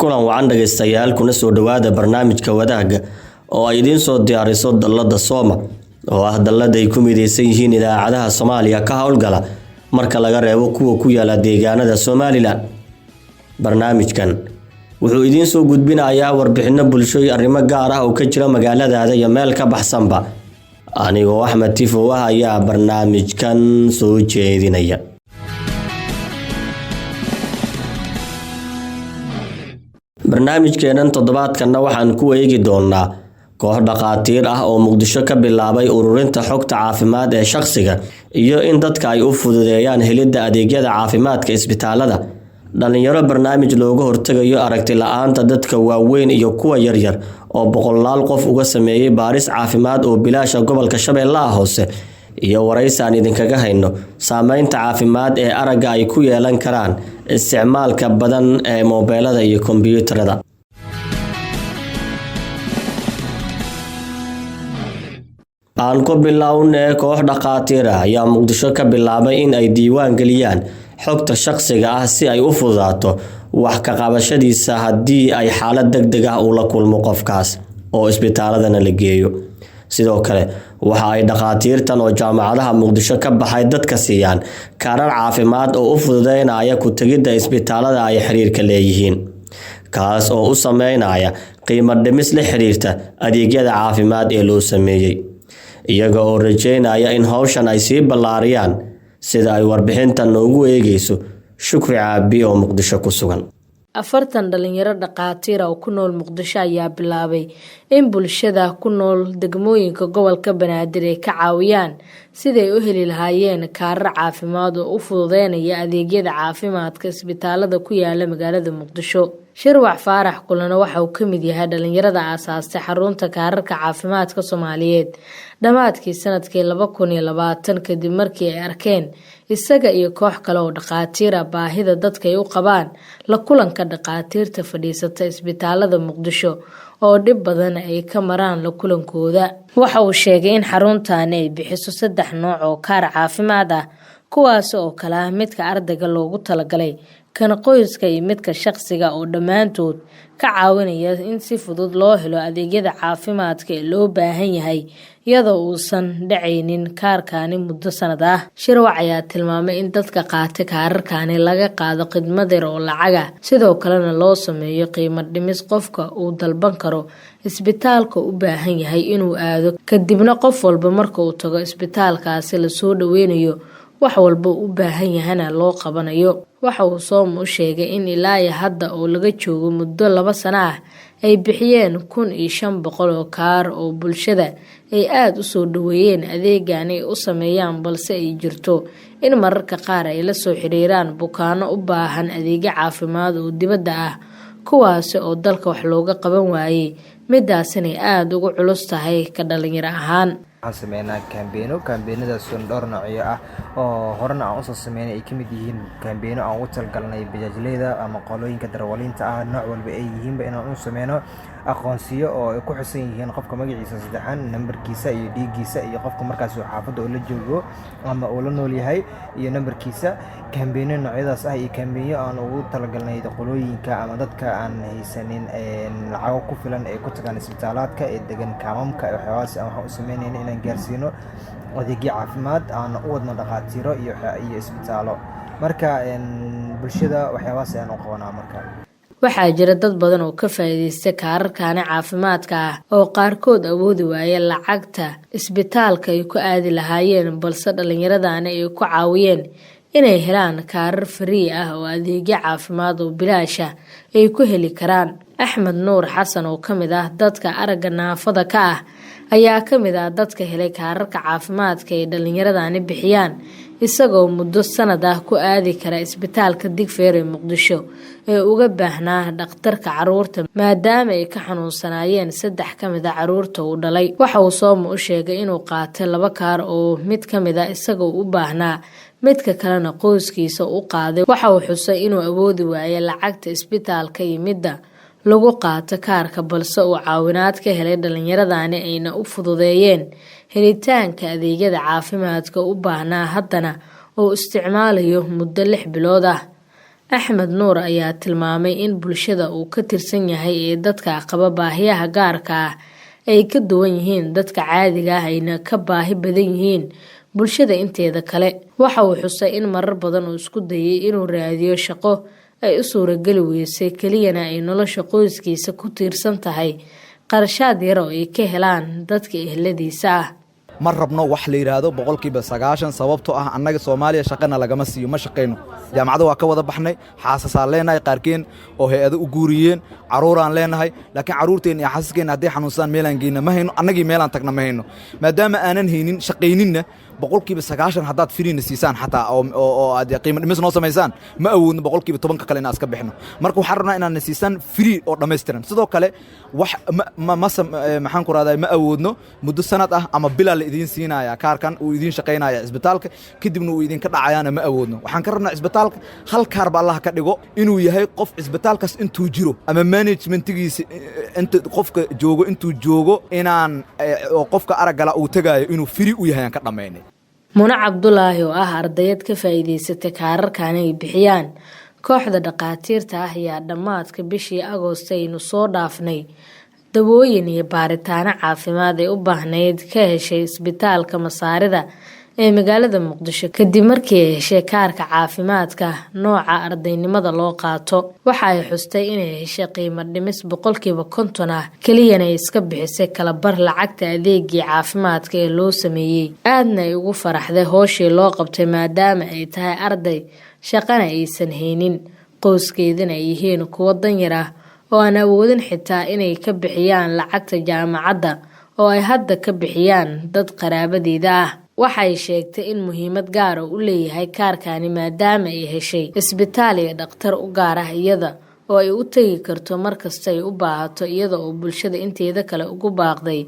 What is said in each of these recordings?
Kulan wacan dhegaystayaal, kuna soo dhowaada barnaamijka Wadaagga oo ay idiin soo diyaariso dallada Sooma, oo ah dallad ay ku mideysan yihiin idaacadaha Soomaaliya ka howlgala marka laga reebo kuwa ku yaala deegaanada Somalilan. Barnaamijkan wuxuu idiin soo gudbinayaa warbixinno bulsho iyo arrimo gaar ah oo ka jira magaaladaada iyo meel ka baxsanba. Anigoo Axmed Tifow ah ayaa barnaamijkan soo jeedinaya. Barnaamijkeennan toddobaadkanna waxaan ku eegi doonaa koox dhakhaatiir ah oo Muqdisho ka bilaabay ururinta xogta caafimaad ee shakhsiga iyo in dadka ay u fududeeyaan helidda adeegyada caafimaadka isbitaalada. Dhalinyaro barnaamij looga hortagayo aragti la'aanta dadka waaweyn iyo kuwa yaryar oo boqolaal qof uga sameeyey baaris caafimaad oo bilaasha gobolka Shabeellaha Hoose, iyo waraysi aan idinkaga hayno saameynta caafimaad ee aragga ay ku yeelan karaan isticmaalka badan ee moobeelada iyo kombiyuutarada. Aan ku bilownee, koox dhakhaatiir ah ayaa Muqdisho ka bilaabay in ay diiwaan geliyaan xogta shakhsiga ah si ay u fududaato wax ka qabashadiisa haddii ay xaalad degdeg ah uu la kulmo qofkaas oo isbitaaladana la geeyo. Sidoo kale waxa ay dhakhaatiirtan oo jaamacadaha Muqdisho ka baxay dadka siiyaan kaarar caafimaad oo u fududeynaya ku tegidda isbitaalada ay xiriirka leeyihiin, kaas oo u sameynaya qiimo dhimis la xiriirta adeegyada caafimaad ee loo sameeyey, iyaga oo rajeynaya in howshan ay sii ballaariyaan, sida ay warbixintan noogu eegeyso Shukri Caabi oo Muqdisho ku sugan. 40 dhalinyaro dhakhaatiir ah oo ku nool Muqdisho ayaa bilaabay in bulshada ku nool degmooyinka gobolka Banaadir ay ka caawiyaan siday u heli lahaayeen kaarar caafimaad oo u fududeynaya adeegyada caafimaadka isbitaalada ku yaala magaalada Muqdisho. Shirwac Faarax Kulana waxa uu kamid yahay dhalinyarada aasaastay xarunta kaararka caafimaadka Soomaaliyeed dhammaadkii sanadkii 2020, kadib markii ay arkeen isaga iyo koox kale oo dhakhaatiir ah baahida dadka ay u qabaan la kulanka dhakhaatiirta fadhiisata isbitaalada Muqdisho oo dhib badan ay ka maraan la kulankooda. Waxa uu sheegay in xaruntaani ay bixiso 3 nooc oo kaar caafimaad ah, kuwaas oo kale ah midka ardayga loogu talagalay, kan qoyska iyo midka shaqsiga, oo dhammaantood ka caawinaya in si fudud loo helo adeegyada caafimaadka ee loo baahan yahay, iyadoo uusan dhacaynin kaarkaani muddo sanad ah. Shirwac ayaa tilmaamay in dadka qaata kaararkaani laga qaado khidmad yar oo lacag ah, sidoo kalena loo sameeyo qiimo dhimis qofka uu dalban karo isbitaalka u baahan yahay inuu aado, kadibna qof walba marka uu tago isbitaalkaasi lasoo dhaweynayo, wax walba u baahan yahana loo qabanayo. Waxa uu Sooma u sheegay in ilaa iyo hadda oo laga joogo muddo 2 sano ah ay bixiyeen 1500 oo kaar oo bulshada ay aada u soo dhaweeyeen adeegan ay u sameeyaan, balse ay jirto in mararka qaar ay la soo xiriiraan bukaano u baahan adeegyo caafimaad oo dibadda ah, kuwaasi oo dalka wax looga qaban waayey, midaasinay aada ugu culus tahay ka dhalinyaro ahaan. Waxaan sameynaa kambeeno, kambeenadaas oo dhowr noocyo ah oo horena aan usoo sameynay, ay kamid yihiin kambeeno aan ugu talagalnay bajaajleyda ama qolooyinka darawaliinta ah, nooc walba ay yihiinba, inaan u sameyno aqoonsiyo oo ay ku xusan yihiin qofka magaciisa saddexan, nambarkiisa iyo dhiiggiisa, iyo qofka markaas uu xaafadda ula joogo ama uu la nool yahay iyo nambarkiisa. Kambeeno noocyadaas ah iyo kambeeno aan ugu talagalnay qolooyinka ama dadka aan haysanin lacago ku filan ee ku tagaan isbitaalaadka ee degan kaamamka, waxyaabahaas waxaan u sameynayna inaan gaarsiino adeegyo caafimaad, aan u wadno dhakhaatiiro iyo isbitaallo. Marka bulshada waxyaabahaas ayaan u qabanaa. Marka waxaa jira dad badan oo ka faa'iideysta kaararkaani caafimaadka ah oo qaarkood awoodi waaya lacagta isbitaalka ay ku aadi lahaayeen, balse dhallinyaradani ay ku caawiyeen inay helaan kaarar farii ah oo adeegyo caafimaad oo bilaash ah ay ku heli karaan. Axmed Nuur Xasan oo kamid ah dadka aragga naafada ka ah ayaa kamid ah dadka helay kaararka caafimaadka ay dhallinyaradani bixiyaan, isagoo muddo sanad ah ku aadi kara isbitaalka Digfeer ee Muqdisho ee uga baahnaa dhakhtarka caruurta, maadaama ay ka xanuunsanaayeen 3 ka mid a caruurta uu dhalay. Waxa uu Sooma u sheegay inuu qaatay 2 kaar oo mid ka mid ah isagoo u baahnaa, midka kalena qoyskiisa u qaaday. Waxa uu xusay inuu awoodi waayay lacagta isbitaalka iyo midda lagu qaato kaarka, balse uu caawinaad ka helay dhallinyaradani ayna u fududeeyeen helitaanka adeegyada caafimaadka u baahnaa, haddana uu isticmaalayo muddo 6 bilood ah. Axmed Nuur ayaa tilmaamay in bulshada uu ka tirsan yahay ee dadka qaba baahiyaha gaarka ah ay ka duwan yihiin dadka caadiga ah, ayna ka baahi badan yihiin bulshada inteeda kale. Waxa uu xusay in marar badan uu isku dayay inuu raadiyo shaqo ay u suurageli weysay, keliyana ay nolosha qoyskiisa ku tiirsan tahay qarashaad yar oo ay ka helaan dadka eheladiisa ah. Ma rabno wax la yidhaahdo 90%, sababtoo ah annaga Soomaaliya shaqana lagama siiyo, ma shaqayno. Jaamacadda waa ka wada baxnay, xaasasaan leenahay, qaarkeen oo hay-ado u guuriyeen, carruuraan leenahay, laakiin carruurteenna iyo xaasaskeenna hadday xanuunsadaan meelaan geyna ma hayno, annagii meelaan tagna ma hayno. Maadaama aanan haynin, shaqayninna, 90% haddaad free-na siisaan xataa oo aad qiimo dhimis noo samaysaan, ma awoodno 10%-ka kale inaan iska bixino. Marka waxaan rabnaa inaad na siisaan free oo dhammaystiran. Sidoo kale wax ma maxaan ku rahdaa, ma awoodno muddo sanad ah ama bilaa la idiin siinaya kaarkan uu idiin shaqaynaya cisbitaalka, kadibna uu idinka dhacayaana ma awoodno. Waxaan ka rabnaa cisbitaalka hal kaar ba Allah ka dhigo inuu yahay qof cisbitaalkaas intuu jiro ama managementigiisa inta qofka joogo intuu joogo inaan oo qofka araggala uu tegaayo inuu free u yahay aan ka dhammaynay. Mune Cabdulaahi oo ah ardayad ka faa'iidaysatay kaararkan ay bixiyaan kooxda dhaqaatiirta ah ayaa dhammaadka bishii Agoosto aynu soo dhaafnay dawooyin iyo baaritaano caafimaad ay u baahnayd ka heshay isbitaalka Masaarida ee magaalada Muqdisho, kadib markii ay heshay kaarka caafimaadka nooca ardaynimada loo qaato. Waxa ay xustay inay heshay qiimo dhimis 50% ah, keliyana ay iska bixisay kalabar lacagta adeegii caafimaadka ee loo sameeyey, aadna ay ugu faraxday hooshii loo qabtay maadaama ay tahay arday shaqana aysan haynin, qoyskeedana ay yihiin kuwo danyar ah oo aan awoodin xitaa inay ka bixiyaan lacagta jaamacadda oo ay hadda ka bixiyaan dad qaraabadeeda ah. Waxay sheegtay in muhiimad gaara u leeyahay kaarkani maadaama ay heshay isbitaal iyo dhakhtar u gaar ah iyada oo ay u tegi karto markasta ay u baahato, iyada oo bulshada inteeda kale ugu baaqday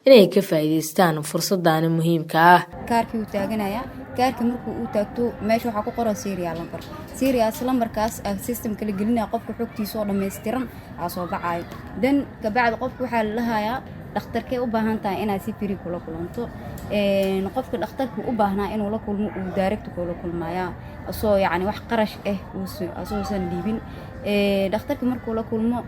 inay ka faa'iidaystaan fursadani muhiimka ah. Kaarkii uu taaganaya, kaarkii markuu uu taagto, meesha waxaa ku qoran serial number. Serial lambarkaas systemka la gelinaya, qofka xogtiisa oo dhammaystiran aa soo baxaayo. Dan kabacdi qofka waxaa la dhahayaa, dhakhtarkee u baahan tahay inaad si free kula kulanto? Qofka dhakhtarka u baahnaa inuu la kulmo uu direct kula kulmayaa, asoo yacni wax qarash ah asoosan dhiibin. Dhakhtarka markuu la kulmo,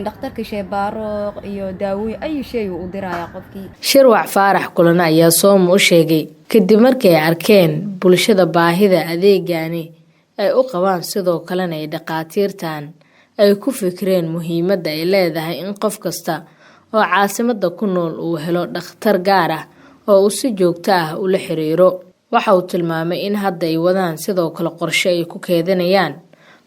dhakhtarka sheebaaro iyo daawooyin ayu shay uu u dirayaa qofkii. Shirwac Faarax Kulane ayaa Sooma u sheegay kadib markii ay arkeen bulshada baahida adeegani ay u qabaan, sidoo kalena ay dhaqaatiirtan ay ku fikireen muhiimadda ay leedahay in qof kasta oo caasimada ku nool uu helo dhakhtar gaar ah oo uu si joogto ah ula xiriiro. Waxa uu tilmaamay in hadda ay wadaan sidoo kale qorshe ay ku keedinayaan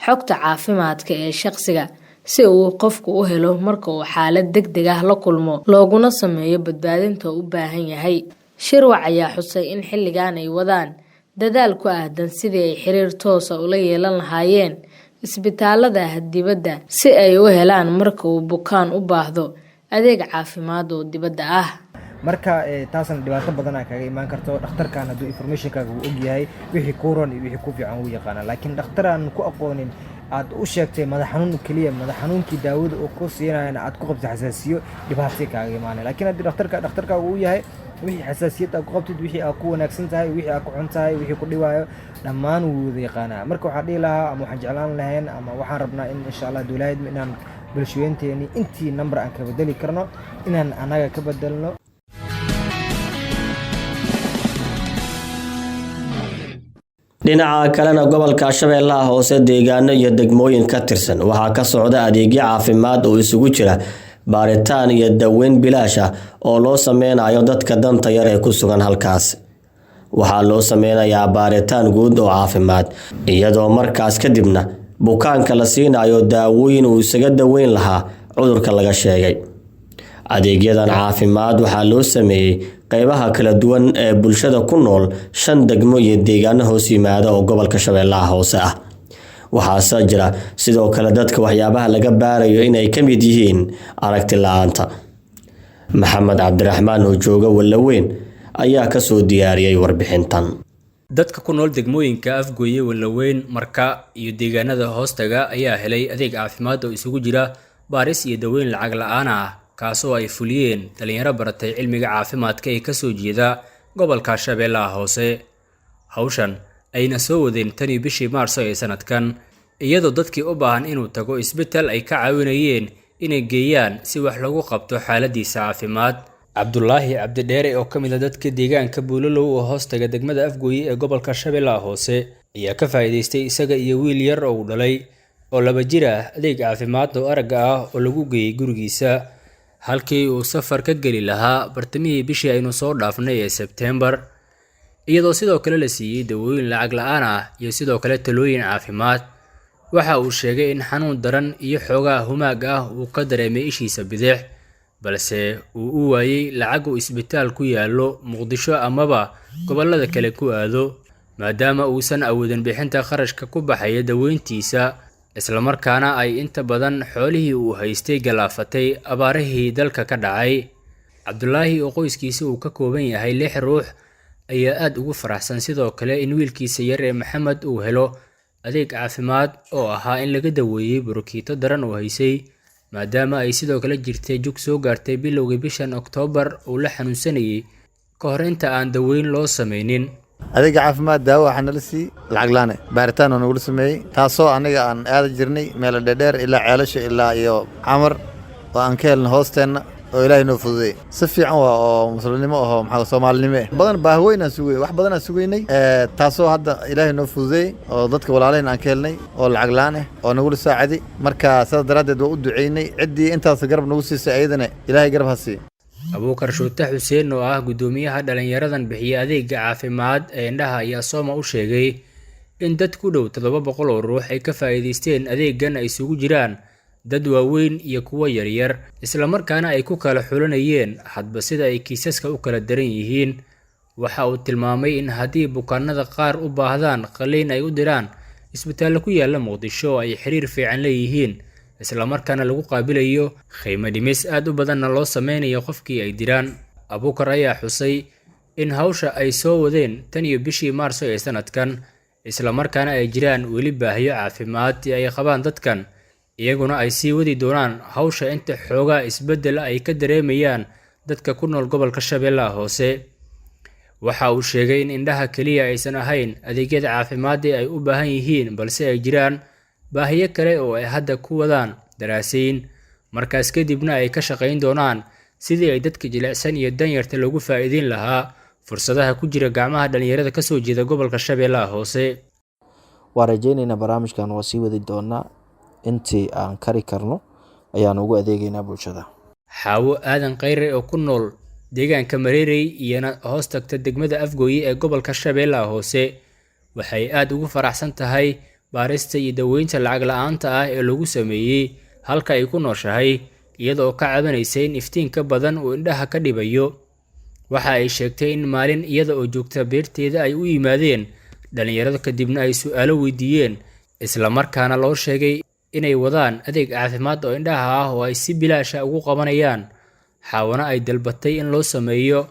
xogta caafimaadka ee shaqsiga, si uu qofku u helo marka uu xaalad degdeg ah la kulmo, looguna sameeyo badbaadinta u baahan yahay. Shirwac ayaa xusay in xilligan ay wadaan dadaal ku aadan sidii ay xiriir toosa ula yeelan lahaayeen isbitaalada dibadda, si ay u helaan marka uu bukaan u baahdo adeeg caafimaad oo dibadda ah. Marka taasna dhibaato badanaa kaga imaan karto. Dhakhtarkan hadduu informationkaaga uu ogyahay, wixii kuu ron iyo wixii ku fiican wuu yaqaanaa, laakiin dhakhtar aan ku aqoonin aad u sheegtay madax xanuun keliya, madax xanuunkii daawada uu ku siinayana aad ku qabtay xasaasiyo, dhibaatay kaaga imaanaya. Laakiin haddii dhakhtarka dhakhtarkaaga uu yahay, wixii xasaasiyad aad ku qabtid, wixii aad ku wanaagsan tahay, wixii aad ku xun tahay, wixii ku dhibaayo, dhammaan wuu wada yaqaanaa. Marka waxaan dhihi lahaa ama waxaan jeclaan lahayn ama waxaan rabnaa in insha Allah dowlahayd inaan bulshooyinteeni intii number aan ka bedeli karno inaan anaga ka bedelno. Dhinaca kalena, gobolka Shabeellaha Hoose deegaano iyo degmooyin ka tirsan waxaa ka socda adeegyo caafimaad oo isugu jira baaritaan iyo daweyn bilaash ah oo loo sameynayo dadka danta yar ee ku sugan halkaas. Waxaa loo sameynayaa baaritaan guud oo caafimaad, iyadoo markaas kadibna bukaanka la siinayo daawooyin uu isaga daweyn lahaa cudurka laga sheegay. Adeegyadan caafimaad waxaa loo sameeyey qeybaha kala duwan ee bulshada ku nool shan degmo iyo deegaano hoos yimaada oo gobolka Shabeellaha Hoose ah. Waxaase jira sidoo kale dadka waxyaabaha laga baarayo inay ka mid yihiin aragti la-aanta. Maxamed Cabdiraxmaan oo jooga Wallaweyn ayaa kasoo diyaariyey warbixintan. Dadka ku nool degmooyinka Afgooye, Wallaweyn, Marka iyo deegaanada hoostaga ayaa helay adeeg caafimaad oo isugu jira baaris iyo daweyn lacag la-aan ah, kaasoo ay fuliyeen dhalinyaro baratay cilmiga caafimaadka ee kasoo jeeda gobolka Shabeellaha Hoose. Hawshan ayna soo wadeen tanii bishii Maarso ee sanadkan. Iyadoo dadkii u baahan inuu tago isbitaal ay ka caawinayeen inay geeyaan si wax lagu qabto xaaladiisa caafimaad. Cabdulaahi Cabdidheere oo ka mid ah dadka deegaanka Buulalow oo hoostaga degmada Afgooye ee gobolka Shabeellaha Hoose ayaa ka faa'iidaystay isaga iyo wiil yar oo uu dhalay oo 2 jir ah adeeg caafimaad oo aragga ah oo lagu geeyey gurigiisa halkii uu safar ka geli lahaa bartamihii bishii aynu soo dhaafnay ee Sebtembar, iyadoo sidoo kale la siiyey dawooyin lacag la'aan ah iyo sidoo kale talooyin caafimaad. Waxa uu sheegay in xanuun daran iyo xoogaa humaag ah uu ka dareemay ishiisa bidix, balse uu u waayey lacag uu isbitaal ku yaallo Muqdisho amaba gobollada kale ku aado, maadaama uusan awoodin bixinta kharashka ku baxaya daweyntiisa, islamarkaana ay inta badan xoolihii uu haystay galaafatay abaarihii dalka ka dhacay. Cabdulaahi oo qoyskiisa uu ka kooban yahay 6 ruux ayaa aad ugu faraxsan sidoo kale in wiilkiisa yar ee Maxamed uu helo adeeg caafimaad oo ahaa in laga daweeyey burukiito daran oo haysay, maadaama ay sidoo kale jirtay jug soo gaartay bilowgii bishan Oktoobar uu la xanuunsanayay ka hor inta aan daweyn loo sameynin. Adeega caafimaad daawo waxaa nala siiyey lacag la'aan, baaritaan oo nagula sameeyey, taasoo aniga aan aadi jirnay meelo dheerdheer ilaa Ceelasha ilaa iyo Camar oo aan ka helna hoosteenna oo Ilaahay noo fududeeyey. Si fiican waa oo muslimnimo ahoo maxaa Soomaalinimo eh badan baahi weyn aan sugay, wax badan aan sugaynay, taasoo hadda Ilaahay noo fududeeyey oo dadka walaalayn aan ka helnay oo lacag la'aan ah oo nagula saaciday. Marka sidaas daraaddeed waa u duceynay ciddii intaas garab nagu siisay, ayadana Ilaahay garab ha siiyo. Abuukar Shuute Xuseen oo ah guddoomiyaha dhalinyaradan bixiya adeega caafimaad ee indhaha ayaa Sooma u sheegay in dad ku dhow 700 oo ruux ay ka faa'iidaysteen adeegan ay isugu jiraan dad waaweyn iyo kuwo yaryar, islamarkaana ay ku kala xulanayeen hadba sida ay kiisaska u kala daran yihiin. Waxa uu tilmaamay in haddii bukaanada qaar u baahdaan qalliin ay u diraan isbitaallo ku yaalla Muqdisho oo ay xiriir fiican leeyihiin, islamarkaana lagu qaabilayo qiimo dhimis aad u badanna loo sameynayo qofkii ay diraan. Abuukar ayaa xusay in hawsha ay soo wadeen tan iyo bishii Maarso ee sanadkan, islamarkaana ay jiraan weli baahiyo caafimaad ee ay qabaan dadkan, iyaguna ay sii wadi doonaan hawsha inta xoogaa isbeddel ay ka dareemayaan dadka ku nool gobolka Shabeellaha Hoose. Waxa uu sheegay in indhaha keliya aysan ahayn adeegyada caafimaad ee ay u baahan yihiin, balse ay jiraan baahiyo kale oo ay hadda ku wadaan daraasayn, markaas kadibna ay ka shaqayn doonaan sidii ay dadka jilicsan iyo danyarta loogu faa'iideyn lahaa fursadaha ku jira gacmaha dhalinyarada ka soo jeeda gobolka Shabeellaha Hoose. Waan rajeyneynaa barnaamijkan waa sii wadi doonaa, intii aan kari karno ayaan ugu adeegeynaa bulshada. Xaawo Aadan Khayre oo ku nool deegaanka Mareerey iyana hoos tagta degmada Afgooye ee gobolka Shabeellaha Hoose waxay aad ugu faraxsan tahay baarista iyo daweynta lacag la'aanta ah ee lagu sameeyey halka ay ku nooshahay, iyadoo ka cabanaysa in iftiinka badan uu indhaha ka dhibayo. Waxa ay sheegtay in maalin iyada oo joogta beerteeda ay u yimaadeen dhalinyarada, kadibna ay su'aalo weydiiyeen, islamarkaana loo sheegay inay wadaan adeeg caafimaad oo indhaha ah oo ay si bilaash ah ugu qabanayaan. Xaawana ay dalbatay in loo sameeyo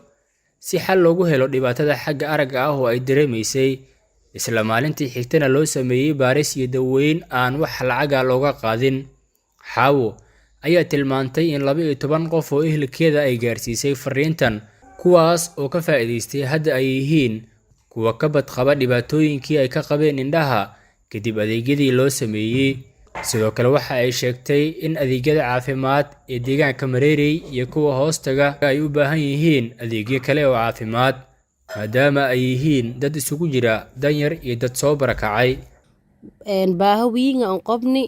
si xal loogu helo dhibaatada xagga aragga ah oo ay dareemaysay, isla maalintii xigtana loo sameeyey baaris iyo daweyn aan wax lacaga looga qaadin. Xaawo ayaa tilmaantay in 12 qof oo ehelkeeda ay gaarsiisay fariintan, kuwaas oo ka faa'iidaystay hadda ay yihiin kuwa ka badqaba dhibaatooyinkii ay ka qabeen indhaha kadib adeegyadii loo sameeyey. Sidoo kale waxa ay sheegtay in adeegyada caafimaad ee deegaanka Mareerey iyo kuwa hoostaga ay u baahan yihiin adeegyo kale oo caafimaad, maadaama ay yihiin dad isugu jira danyar iyo dad soo barakacay. Baaho wiinga an qobni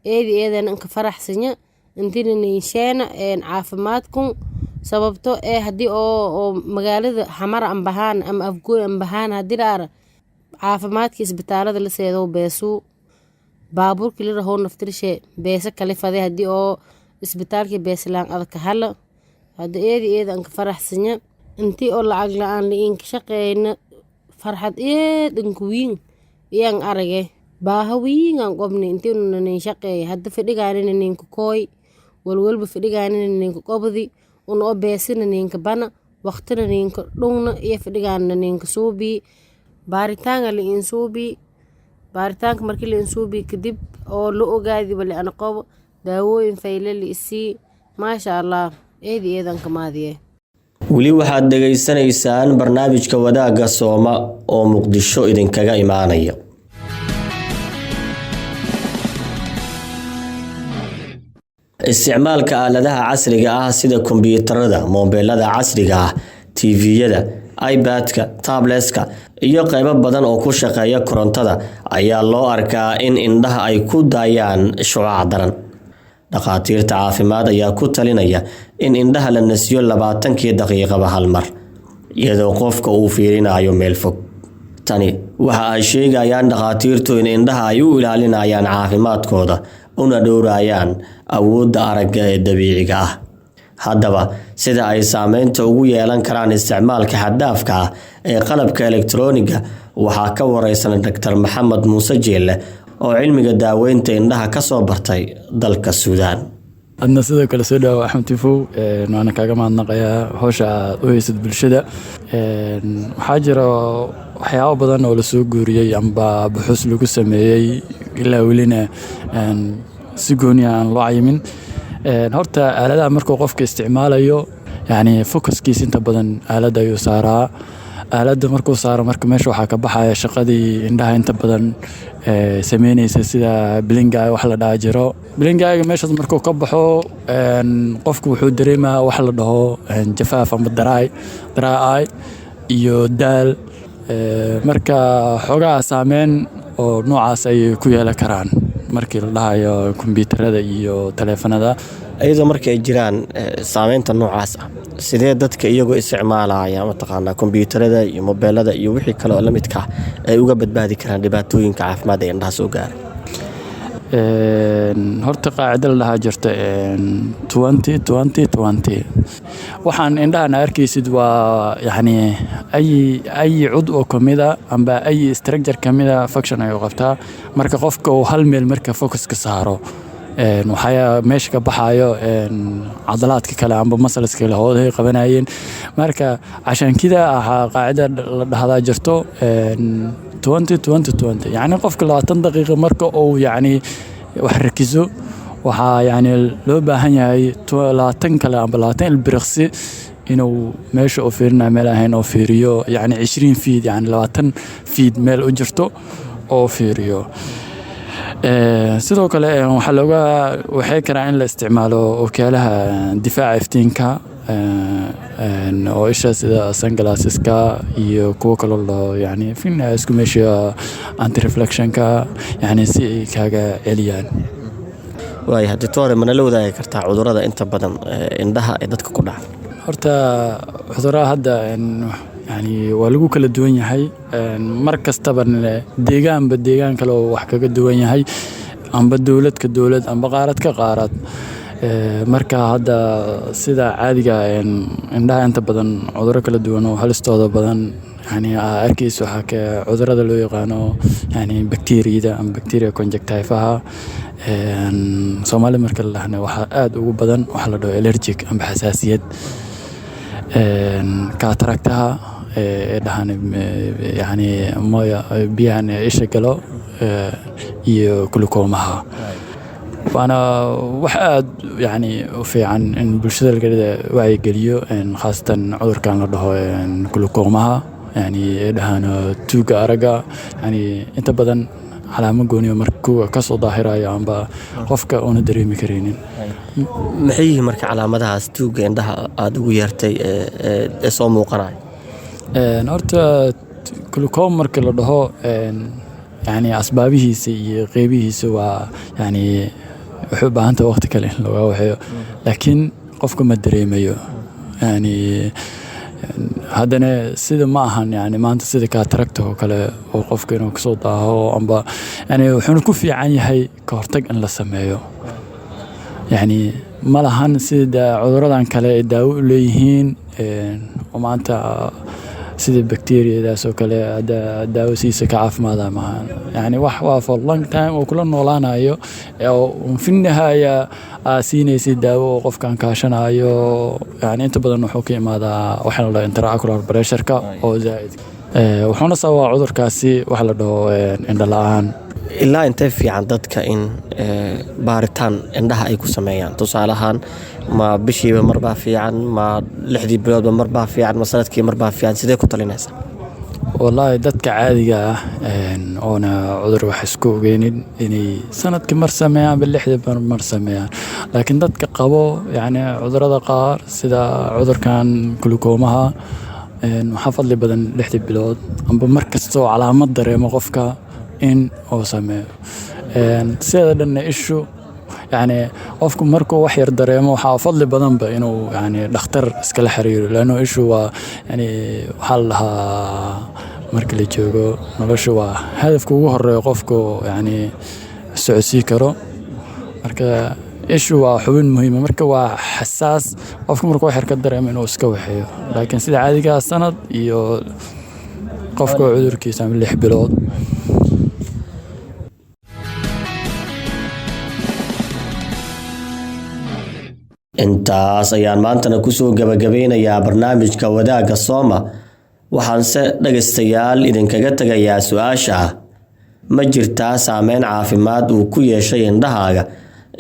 eedi eedan anka faraxsanya intina ninsheena caafimaadkun, sababto ee haddii oo magaalada Xamar an bahaan ama Afgooy an bahaan, haddii la ara caafimaadka isbitaalada la seedow beesuu baabuurkii la rahow naftirshe beesa kale fade, haddii oo isbitaalkii beeslaan adka hala. Hadda eedi eeda anka faraxsanya intii oo lacag la-aan la-iinka shaqeyna, farxad eed anka wiin iyaan arage. Baaha wiin aan qobni intii nin shaqeeya, hadda fadhigaanina ninka kooy walwalba fadhigaanina ninka qobdi una oo beesina ninka bana waqtina ninka dhungna iyo fadhigaanina ninka suubii baaritaanka la iin suubii. Baaritaanka markii la iin suubii kadib oo la ogaadi wali ana qabo, daawooyin fayle la isii, maasha Allah, eedi eedan kamaadiye. Weli waxaad dhegaysanaysaan barnaamijka Wadaagga Sooma oo Muqdisho idinkaga imaanaya. Isticmaalka aaladaha casriga ah sida kombiyuutarada, moobilada casriga ah, TV-yada, iPad-ka, tablets-ka iyo qaybo badan oo ku shaqeeya korontada ayaa loo arkaa in indhaha ay ku daayaan shucaac daran. Dhakhaatiirta caafimaad ayaa ku talinaya in indhaha la nasiyo 20kii daqiiqaba hal mar, iyadoo qofka uu fiirinayo meel fog. Tani waxa ay sheegayaan dhakhaatiirtu in indhaha ay u ilaalinayaan caafimaadkooda una dhowrayaan awoodda aragga ee dabiiciga ah. Haddaba, sida ay saameynta ugu yeelan karaan isticmaalka xad-dhaafka ah ee qalabka elektarooniga waxaa ka wareysan Dr. Maxamed Muuse Jeelle oo cilmiga daaweynta indhaha ka soo bartay dalka Suudaan. Adna sidoo kale soo dhawo, Axmed Tifow, waana kaaga mahadnaqayaa howsha aad u haysid bulshada. Waxaa jira waxyaabo badan oo lasoo guuriyey amba buxuus lagu sameeyey, ilaa welina si gooni aan loo cayimin. Horta aaladaha markuu qofka isticmaalayo, yani focuskiisa inta badan aaladda ayuu saaraa. Aaladda markuu saaro, marka meesha waxaa ka baxaya shaqadii indhaha inta badan sameyneysa, sida blinking wax la dhaha jiro. Blinking meeshaas markuu ka baxo, qofku wuxuu dareemaa wax la dhaho jafaaf ama dry eye iyo daal. Marka xoogaa saameyn oo noocaas ayay ku yeelan karaan markii la dhahayo kombiyuutarada iyo taleefanada. Iyadoo marka ay jiraan saameynta noocaas ah, sidee dadka iyagoo isticmaalaya mataqaanaa kombiyuutarada iyo mobeelada iyo wixii kale oo la midka ah ay uga badbaadi karaan dhibaatooyinka caafimaad ee indhaha soo gaara? Horta qaacida la dhahaa jirta, 20 20 20. Waxaan indhahan arkaysid waa yacni ay cud oo kamid a amba ay structure kamid a function ayuu qabtaa. Marka qofka uu hal meel marka focus ka saaro, waxaa meesha ka baxayo cadalaadka kale amba muscles kale hoodahay qabanayeen. Marka cashaankida waxaa qaacida la dhahdaa jirto, 20 20 20. Yacni qofka 20 daqiiqo marka uu yacni wax rakiso, waxaa yacni loo baahan yahay 20 kale amba 20 ilbiriqsi inuu meesha uu fiirinayo meel ahayn oo fiiriyo, yacni 20 feet, yacni 20 feet meel u jirto oo fiiriyo. Sidoo kale waxaa looga waxay karaa in la isticmaalo ookiyaalaha difaaca iftiinka oo isha, sida sunglasseska iyo kuwo kaloo loo yacni fin isku meesha anti reflectionka, yacni si ay kaaga celiyaan. Waaya doctor, mana la wadaagi kartaa cudurrada inta badan indhaha ee dadka ku dhaca? Horta cudurrada hadda yani waa lagu kala duwan yahay. Mar kastaba deegaanba deegaan kale oo wax kaga duwan yahay, amba dowlad ka dowlad, amba qaarad ka qaarad. Marka hadda sida caadiga, indhaha inta badan cudurro kala duwan oo halistooda badan yani aa arkeyso waxaa ka cudurrada loo yaqaano yani bacteriyada ama bacteria conjunctivaha. Soomaali marka la dhahna, waxaa aad ugu badan waxa la dhaho allergic amba xasaasiyad, cataractaha ee dhahan, yani moya biyahan isha galo, iyo glaucomaha. Waana wax aad yani u fiican in bulshada laga wacyigeliyo, khaasatan cudurkan la dhaho glaucomaha, yani ee dhahaan tuuga aragga. Yani inta badan calaamo gooniyo marka kasoo daahirayo amba qofka uuna dareemi karaynin. Maxay yihiin marka calaamadahaas tuuga indhaha aada ugu yeertay ee soo muuqanaya? Horta glaucoma marka la dhaho, yani asbaabihiisa iyo qeybihiisa waa yani waxay u baahan tahay waqti kale in looga waxeeyo, laakiin qofka ma dareemayo. Yani haddana sida ma ahan yani maanta sida cataracta oo kale oo qofka inuu kasoo daaho amba yani wuxuuna ku fiican yahay ka hortag in la sameeyo. Yani ma lahan sida cuduradan kale ay daawo u leeyihiin oo maanta sida bacteriyadaas oo kale hadda daawo siisa ka caafimaada maahan. Yani wax waa for long time oo kula noolaanayo oo fi nihaaya aa siinaysid daawo oo qofkan kaashanayo. Yani inta badan wuxuu ka imaadaa waxa la dhaho intraocular pressure-ka oo zaa'id, wuxuuna sababaa cudurkaasi waxa la dhaho indho la'aan. Ilaa intee fiican dadka in baaritaan indhaha ay ku sameeyaan? Tusaale ahaan, ma bishiiba marbaa fiican, ma 6dii biloodba marbaa fiican, ma sanadkii marbaa fiican? Sidee ku talinaysaa? Wallaahi dadka caadiga ah oona cudur wax isku ogeynin inay sanadkii mar sameeyaan ba 6dii mar sameeyaan, laakiin dadka qabo yacni cudurada qaar sida cudurkan glaucomaha, waxaa fadli badan 6dii bilood amba mar kastoo calaamad dareemo qofka in uu sameeyo. Sideeda dhanna ishu yacni qofku markuu wax yar dareemo waxaa fadli badanba inuu yacni dhakhtar iskala xiriiro, laanno ishu waa yani waxaa la dhahaa marka la joogo nolosha waa hadafka ugu horeeyo qofku yacni socodsii karo. Marka ishu waa xubin muhiima, marka waa xasaas, qofku markuu wax yar ka dareemo inuu iska waxeeyo, laakiin sida caadiga ah sanad iyo qofka cudurkiisa ama 6 bilood. Intaas ayaan maantana kusoo gabagabeynayaa barnaamijka Wadaagga Sooma. Waxaanse dhegaystayaal idinkaga tegayaa su-aasha ah: ma jirtaa saameyn caafimaad uu ku yeeshay indhahaaga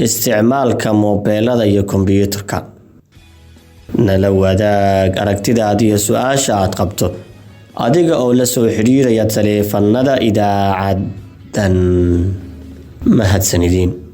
isticmaalka moobeelada iyo kombiyuutarka? Nala wadaag aragtidaada iyo su-aasha aad qabto adiga oo la soo xidhiiraya taleefanada idaacaddan. Mahadsanidin.